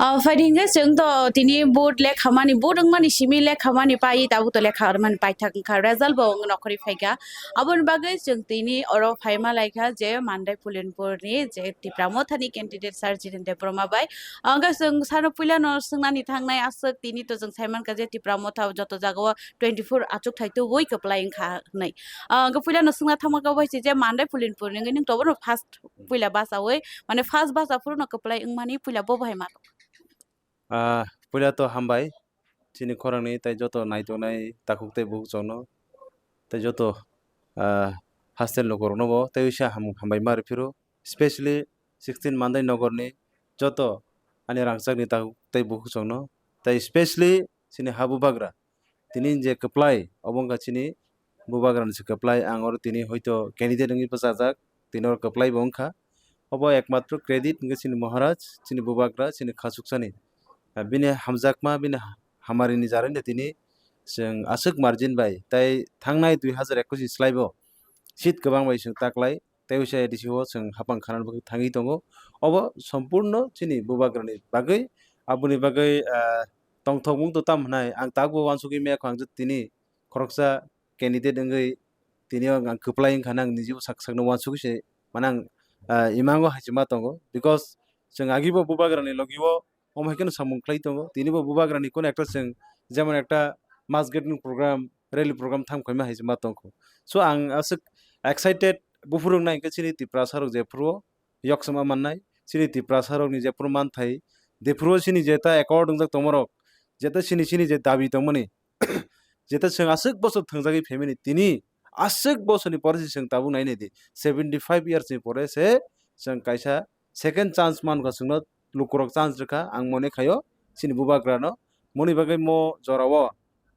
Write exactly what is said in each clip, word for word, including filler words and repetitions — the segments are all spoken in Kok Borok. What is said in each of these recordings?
Ah, phaidi hwnkhe chwng to tini vote lekhamani, vote wngmani simi lekhamani pai, tabuk to lekha rwmani paithak wngkha, result bo wng nokhorwi phaikha. Aboni bagwi chwng tini oro phaima laikha je Mandai Pulinpur ni je Tipra Motha ni candidate Sir Jiren Debbarma bai. Ang khe chwng sano puila no swngnani thangnai aswk, tini to chwng sai mankha je Tipra Motha joto jaga o twenty four achuk thai tubui kwplai wngkha hwnwi. Ang khe puila no swngna thangma khe obo hai se je Mandai Pulinpur ni wngwi nwng to bono first puila bachawi, mane first bacha phuru no kwplai wngmani puila bo bahai ma tong. Ah, puila to hambai chini khorangni tei joto naitongnai takhuk tei bukhuk chwngno tei joto, ah, hostel lukurokno bo tei uisa ham-, hambai ma rw phiro, specially sixteen Mandai nogorni joto ani rangchakni takhuk tei bukhuk chwngno tei specially chini ha bubagra tini je kwplai obo wngkha chini bubagrani se kwplai, ang oro tini hoito candidate wngwi bwchajak, tini oro kwplai bo wngkha. Obo ekmatro credit hwnkhe chini Maharaj, chini bubagra, chini khachuksani. Ah, bini hamjakma, bini ha-, hamarini jarani tini chwng aswk margin bai tei thangnai dui hazar ekwis ni slai bo seat kwbang bai chwng taklai tei uisa A D C o chwng hapang khanani bagwi thangwi tongo. Obo sompurno chini bubagrani bagwi, aboni bagwi, ah, tongthokmung to tam hwnai ang tabukbo uansugwi maya kho, ang je tini khoroksa candidate wngwi tini ang kwplai wngkha, ang nijibo sak sakno uansugwi se mane ang, ah, imango hai se ma tongo, because chwng agibo bubagrani logio omo hai kheno samung khlai tongo. Tini bo bubagrani kono ekta chwng jemon ekta mass gathering program, rally program tham khaima hai se ma tongkho. So ang aswk excited, buphuru wngna hinkhe chini Tiprasa rok jephuru yoksama mannai, chini Tiprasa rokni jephuru manthai, jephuru chini jeta accord wngjak tongmarok, jeta chini, chini je dabi tongmani, jeta chwng aswk bosor thwngjagwi phaimani, tini aswk bosorni pore se chwng tabuk nai nai di, seventy five years ni pore se chwng kaisa second chance mankha, chwngno lukurok chance rwkha, ang mone khaio chini bubagrano. Moni bagwi mo jorao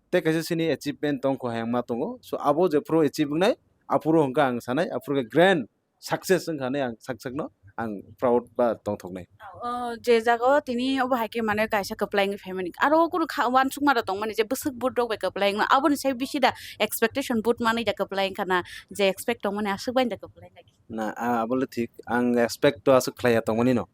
tei kaisa chini achievement tongkho hai ang ma tongo. So abo jephuru achieve wngnai, aphuru hwnkha ang sanai, aphuru khe grand success wngkha hinwi ang sak sakno ang proud ba tongthoknai. O, je jaga o tini obo hai khe mane kaisa kwplai wngwi phaimani. Aro kunu kha-, uansukma rok tongmani je bwswk vote rok bai kwplai wngno. Aboni sai bisi da expectation vote manwi da kwplai wngkha na, je expect tongmani aswk bai da kwplai wngkha. Na, a, abo le thik. Ang expect to aswk khlaiya tongmani no.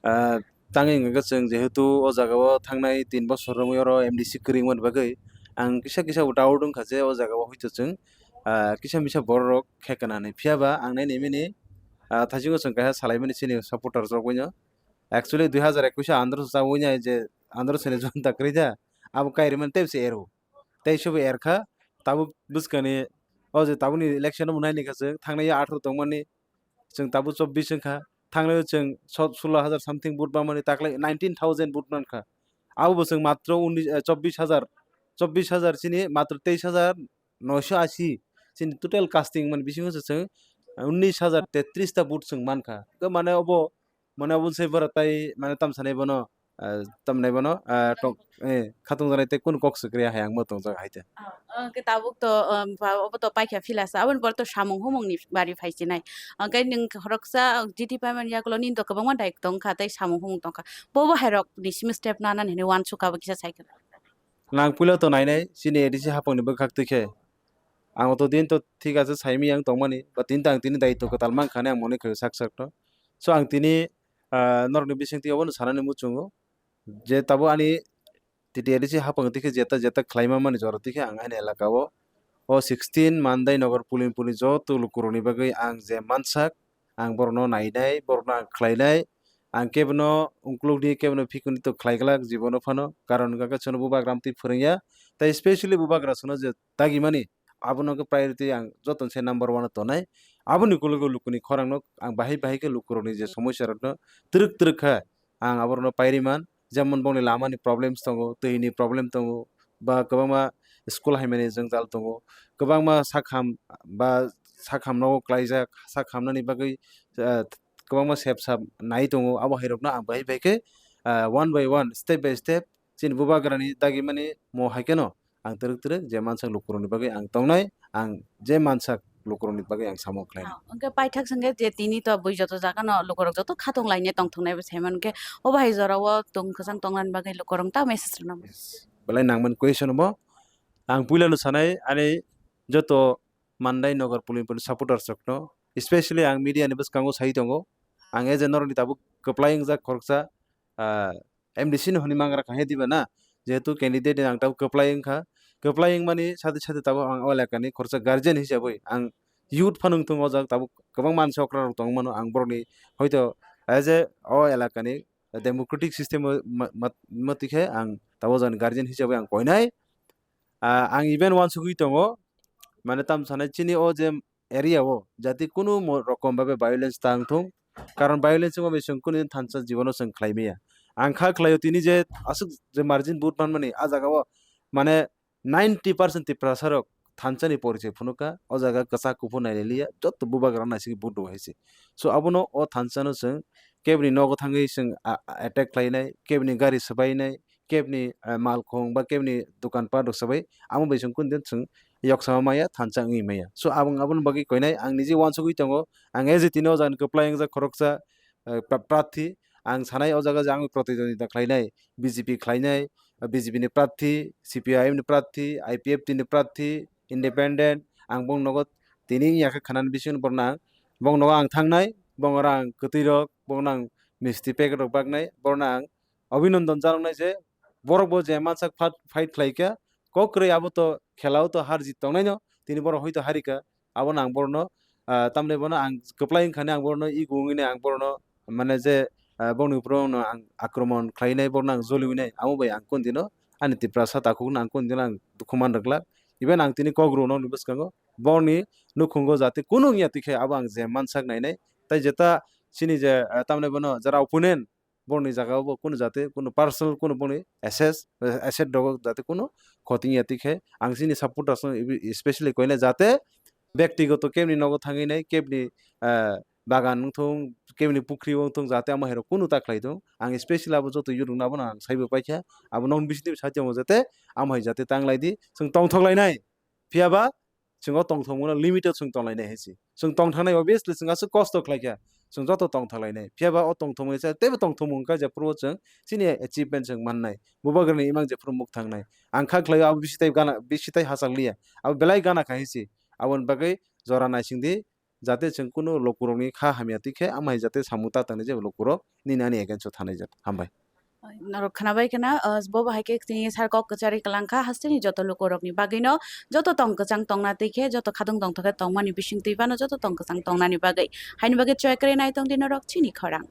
Ah, tangwi hwnkha khe chwng jehetu o jaga o thangnai tin bosor romwi oro M D C kwrwngmani bagwi ang kisa kisa doubt wngkha je o jaga o hoi to chwng, ah, kisa misa borok rok khe kana hinwi. Phiya ba ang nai nai mani, ah, thaisingo chwng kaisa salaimani chini supporters rok bai no. Actually, dui hazar ekwis o andro sa wi nai je andro sene jonta kwrwi da, abo kai rwmani tei se ero. Tei se bo er kha, tabuk bwskani o je tabukni election o bo nai nai kha chwng, thangnai o atharo tongmani, chwng tabuk chobbish wng kha, thangnai o chwng so-, sullo hazar something vote manmani, taklai nineteen thousand vote man kha. Abo bo chwng matro unis, eh, chobbish hazar, chobbish hazar chini matro teis hazar noisho ashi chini total casting mani bisingo se chwng unis hazar tetris ta vote chwng man kha. Hwnkhe mane obo, mane obo se borok tai mane tam sanai bono, ah, tam nai bono, ah, tok, eh, khatung janai tei kunu kok swkre hai ang bo tongjak hai te. Ah, hwnkhe tabuk to, um, ba, obo to paikha phila sa, aboni pore to samung humung ni bari phai chinai. Hwnkhe nwng khoroksa G T paimani yagulo nini to kwbangma daik tong kha tei samung humung tong kha. Bo bo hai rok ni simi step nanani hinwi uansukha bo kisa sai khe. Nang puila to nainai, chini A D C hapang ni bwkhak twi khe. Ang to din to thik ase saimiyang tongmani, ba tin tang tini daitw kwtal mankha hinwi ang mone khaio sak sak no. So ang tini, ah, norokni bisingtwi obono sanani muchungo je tabuk ani T T A D C hapang twi khe jeta jeta khlaima mani jora twi khe ang ani elaka o, o sixteen Mandai Nagar Pulinpur ni joto lukurokni bagwi ang je mansak, ang borokno nainai, borokno ang khlainai, ang kebono ukulukni, kebono phikuni to khlai glak jibono phano, karon hwnkha khe chwngno bubagra amtwi phwrwngya, tei specially bubagra chwngno je dagimani, abono khe priority ang joto se number one o tonai. Aboni ukulukgo lukuni khorangno ang bahai bahai khe lukurokni je somosya rokno twrwk twrwk kha ang aborokno pairiman, jemon bongni lamani problems tongo, twini problem tongo, ba kwbangma school haimani jwngjal tongo, kwbangma sakham ba sakham nogo klaijak, sakhamnani bagwi, ah, kwbangma sep sap nai tongo, abo hai rokno ang bahai bahai khe, ah, one by one, step by step chini bubagrani dagimani mo hai kheno ang twrwk twrwk je mansak lukurokni bagwi ang tongnai, ang je mansak lukurokni bagwi ang samung khlainai. Ah, hwnkhe paithak se hwnkhe je tini to bui joto jaga no lukurok joto khatung lainai tongthoknai bo sai mano hwnkhe, o bahai jora o tong kwchang tongnani bagwi lukurok ta message rwna muchung. Belai nangmani question bo. Ang puila no sanai ani joto Mandai Nagar Pulinpur ni supporters rok no, especially ang media ni bwskango sai tongo. Ang as a norok ni tabuk kwplai wngjak khoroksa, ah, M D C ni hwnwi mangra kha he diba na? Jehetu candidate ni ang tabuk kwplai wngkha. Kwplai wngmani sade sade tabuk ang o elakani khoroksa guardian hisabwi ang youth phano wngthung o jaga tabuk kwbangma mansa okra rok tongmano ang borokni hoito as a o elakani democratic system o ma-, ma-, matwi khe ang tabuk jani guardian hisabwi ang koinai. Ah, ang even uansugwi tongo, mane tam sanai chini o je area o jati kunu mo-, rokom babe violence ta wngthung, karon violence wngma bai chwng kunu thansa jibono chwng khlai maya. Ang kha khlaio tini je aswk je margin vote manmani, a jaga o mane ninety percent Tiprasa rok thansa ni porichoi phunukha, o jaga kwchak kuphur nailailia, joto bubagra naisingwi vote rw hai se. So abono o thansa no chwng kebni nogo thangwi chwng a-, a-, attack khlainai, kebni gari swbainai, kebni, eh, malkhung ba kebni dukan pat rok swbai, amo bai chwng kunu din chwng yoksama maya, thansa wngwi maya. So, aboni, aboni bagwi koinai ang niji uansugwi tongo, ang as a tini o jaga ni kwplai wngjak khoroksa, eh, pra-, prathi, ang sanai o jaga je ang protidwondita khlainai, B J P khlainai, B J P ni prathi, C P I M ni prathi, I P F T ni prathi, independent, ang bong nogo tini wngya khe khwnani bising borno ang, bong nogo ang thangnai, bong oro ang kwtwi rok, bong ang misti packet rok baknai, borno ang Abhinandan janoknai je borok bo je mansak phat-, fight khlai kha, kok kwrwi abo to khela o to har jit tongnaino, tini borok hoito harikha, abono ang borokno, ah, tamni bono ang kwplai wngkhani ang borokno ego wngwi ang borokno mane je, ah, bongni uphuru ang akromon khlainai, borokno ang joliwinai, amo bai ang kundino ani Tiprasa takhukno ang kundino ang dukhu man rwglak, even ang tini kok rwnokni bwskango borokni nukhungo jate kunu wngya twi khe abo ang je mansak nainai, tai jeta chini je, ah, tamni bono jara opponent, borokni jaga o bo kunu jate kunu personal kunu boni assess, asset rogo jate kunu khoting ya twi khe ang chini supporters no specially koina jate bektigoto kebni nogo thangwi nai kebni, ah, bagan wngthung kebni pukhri wngthung jate amo hai rok kunu ta khlai thung ang specially abo joto youth rok no abono ang saibo paikha abo nokni bisingtwi saitamo jate amo hai jate tanglai di chwng tongthok lainai phiyaba chwng o tongthokmano limit o chwng tonglainai hai se. Chwng tongthangnai obviously chwng aswk kosto khlaikha. Chwng joto tongthoklainai. Phiyaba o tongthokmani se teibo tongthokmung wngkha jephuru o chwng chini achievement chwng mannai. Bubagrani imang jephuru muk thangnai. Ang kha khlaio abo bisi tei gana, bisi tei hachal liya. Abo belai gana kha hai se. Aboni bagwi jora naising di. Jate chwng kunu lukurokni kha hamya twi khe, amo hai jate samung ta tangni je lukurok nini ani against o thanai jat. Hambai. Norok khwnabai khna, uh, bo bahai khe tini sar kok kwchari kwlang kha, hasteni joto lukurokni bagwino, joto tong kwchang tongna twi khe, joto khadung tongthok khe tongmani bising twi phano joto tong kwchang tongnani bagwi. Haini bagwi chwrai kwrwi nai tong di norok chini khorang.